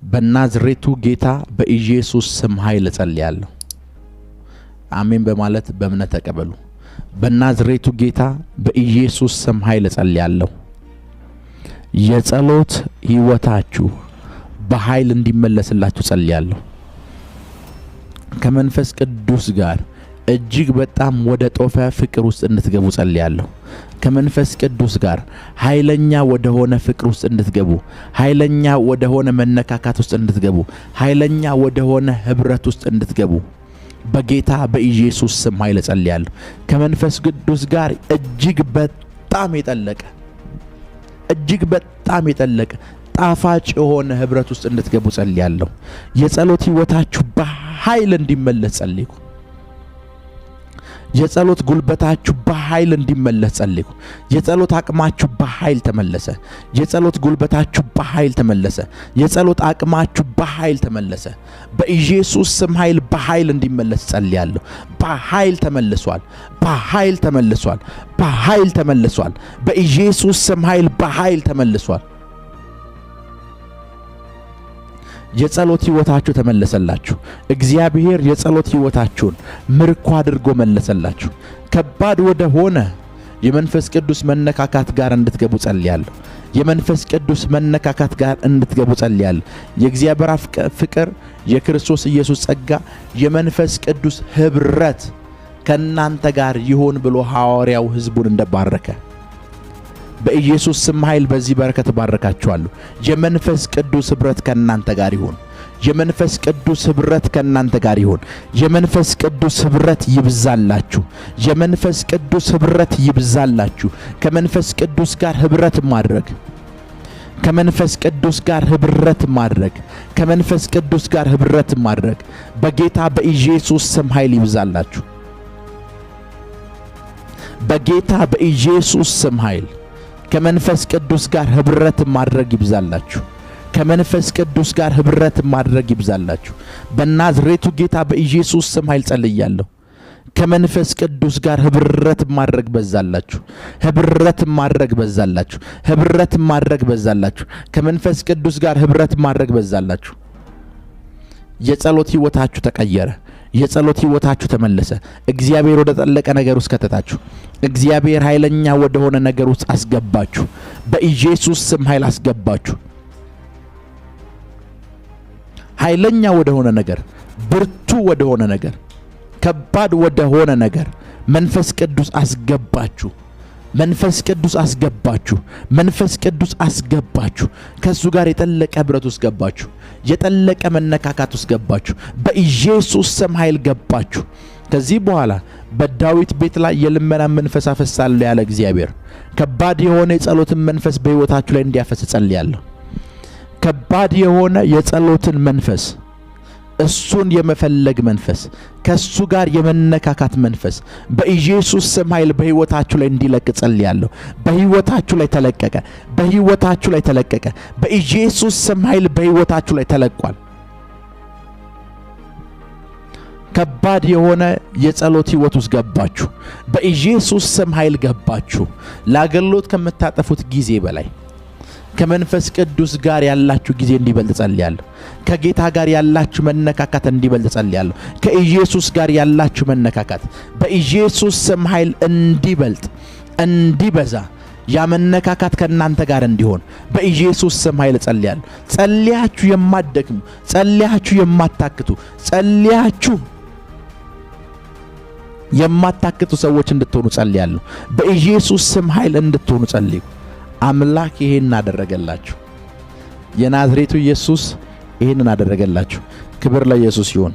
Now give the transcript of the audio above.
በናዝሬቱ ጌታ በኢየሱስ ስም ኃይል እጸልያለሁ። አሜን በማለት በእምነት ተቀበሉ። በናዝሬቱ ጌታ በኢየሱስ ስም ኃይል እጸልያለሁ። የጸሎት ሕይወታችሁ በኃይል እንዲመለስላችሁ ጸልያለሁ። ከመንፈስ ቅዱስ ጋር እጅግ በጣም ወደ ጦፈ ፍቅር ውስጥ እንድትገቡ ጸልያለሁ። ከመንፈስ ቅዱስ ጋር ኃይለኛ ወደሆነ ፍቅር ውስጥ እንድትገቡ፣ ኃይለኛ ወደሆነ መነካካት ውስጥ እንድትገቡ፣ ኃይለኛ ወደሆነ ህብረት ውስጥ እንድትገቡ በጌታ በኢየሱስ ስም ኃይል ጸልያለሁ። ከመንፈስ ቅዱስ ጋር እጅግ በጣም የጠለቀ፣ እጅግ በጣም የጠለቀ ጣፋጭ የሆነ ህብረት ውስጥ እንድትገቡ ጸልያለሁ። የጸሎት ህይወታችሁ በኃይል እንዲመለስ ጸልይኩ። የጸሎት ጉልበታችሁ በኃይል እንዲመለስ ጸልይኩ። የጸሎት አቅማችሁ በኃይል ተመለሰ። የጸሎት ጉልበታችሁ በኃይል ተመለሰ። የጸሎት አቅማችሁ በኃይል ተመለሰ። በኢየሱስ ስም ኃይል በኃይል እንዲመለስ ጸልያለሁ። በኃይል ተመልሷል። በኃይል ተመልሷል። በኃይል ተመልሷል። በኢየሱስ ስም ኃይል በኃይል ተመልሷል። የጸሎት ህይወታችሁ ተመለሰላችሁ። እግዚአብሔር የጸሎት ህይወታችሁን ምርኮ አድርጎ መለሰላችሁ። ከባድ ወደ ሆነ የመንፈስ ቅዱስ መነካካት ጋር እንድትገቡ ጸልያለሁ። የመንፈስ ቅዱስ መነካካት ጋር እንድትገቡ ጸልያለሁ። የእግዚአብሔር ፍቅር፣ የክርስቶስ ኢየሱስ ጸጋ፣ የመንፈስ ቅዱስ ህብረት ከእናንተ ጋር ይሁን ብሎ ሐዋርያው ህዝቡን እንደባረከ በኢየሱስ ስም ኃይል በዚህ በረከት ባረካችኋለሁ። የመንፈስ ቅዱስ ህብረት ከእናንተ ጋር ይሁን። የመንፈስ ቅዱስ ህብረት ከእናንተ ጋር ይሁን። የመንፈስ ቅዱስ ህብረት ይብዛላችሁ። የመንፈስ ቅዱስ ህብረት ይብዛላችሁ። ከመንፈስ ቅዱስ ጋር ህብረት ማድረግ፣ ከመንፈስ ቅዱስ ጋር ህብረት ማድረግ፣ ከመንፈስ ቅዱስ ጋር ህብረት ማድረግ በጌታ በኢየሱስ ስም ኃይል ይብዛላችሁ። በጌታ በኢየሱስ ስም ኃይል ከመንፈስ ቅዱስ ጋር ህብረት ማድረግ ይብዛላችሁ። ከመንፈስ ቅዱስ ጋር ህብረት ማድረግ ይብዛላችሁ። በናዝሬቱ ጌታ በኢየሱስ ስም ኃይል ጸልያለሁ። ከመንፈስ ቅዱስ ጋር ህብረት ማድረግ በዛላችሁ። ህብረት ማድረግ በዛላችሁ። ህብረት ማድረግ በዛላችሁ። ከመንፈስ ቅዱስ ጋር ህብረት ማድረግ በዛላችሁ። የጸሎት ህይወታችሁ ተቀየረ። የጸሎት ህይወታችሁ ተመለሰ። እግዚአብሔር ወደ ጠለቀ ነገር ውስጥ ከተታችሁ። እግዚአብሔር ኃይለኛ ወደሆነ ነገር ውስጥ አስገባችሁ። በኢየሱስ ስም ኃይል አስገባችሁ። ኃይለኛ ወደሆነ ነገር፣ ብርቱ ወደሆነ ነገር፣ ከባድ ወደሆነ ነገር መንፈስ ቅዱስ አስገባችሁ። መንፈስ ቅዱስ አስገባችሁ። መንፈስ ቅዱስ አስገባችሁ። ከሱ ጋር የጠለቀ ህብረት ውስጥ ገባችሁ። የጠለቀ መነካካት ውስጥ ገባችሁ። በኢየሱስ ስም ኃይል ገባችሁ። ከዚህ በኋላ በዳዊት ቤት ላይ የልመና መንፈስ አፈሳለሁ ያለ እግዚአብሔር ከባድ የሆነ የጸሎትን መንፈስ በሕይወታችሁ ላይ እንዲያፈስ ጸልያለሁ። ከባድ የሆነ የጸሎትን መንፈስ፣ እሱን የመፈለግ መንፈስ፣ ከሱ ጋር የመነካካት መንፈስ በኢየሱስ ስም ኃይል በሕይወታችሁ ላይ እንዲለቅ ጸልያለሁ። በሕይወታችሁ ላይ ተለቀቀ። በሕይወታችሁ ላይ ተለቀቀ። በኢየሱስ ስም ኃይል በሕይወታችሁ ላይ ተለቋል። ከባድ የሆነ የጸሎት ሕይወት ውስጥ ገባችሁ። በኢየሱስ ስም ኃይል ገባችሁ። ለአገልግሎት ከምታጠፉት ጊዜ በላይ ከመንፈስ ቅዱስ ጋር ያላችሁ ጊዜ እንዲበልጥ ጸልያለሁ። ከጌታ ጋር ያላችሁ መነካካት እንዲበልጥ ጸልያለሁ። ከኢየሱስ ጋር ያላችሁ መነካካት በኢየሱስ ስም ኃይል እንዲበልጥ፣ እንዲበዛ፣ ያ መነካካት ከእናንተ ጋር እንዲሆን በኢየሱስ ስም ኃይል ጸልያለሁ። ጸልያችሁ የማትደክሙ፣ ጸልያችሁ የማታክቱ፣ ጸልያችሁ የማታክቱ ሰዎች እንድትሆኑ ጸልያለሁ። በኢየሱስ ስም ኃይል እንድትሆኑ ጸልዩ። አምላክ ይሄን አደረገላችሁ። የናዝሬቱ ኢየሱስ ይሄንን አደረገላችሁ። ክብር ለኢየሱስ ይሁን።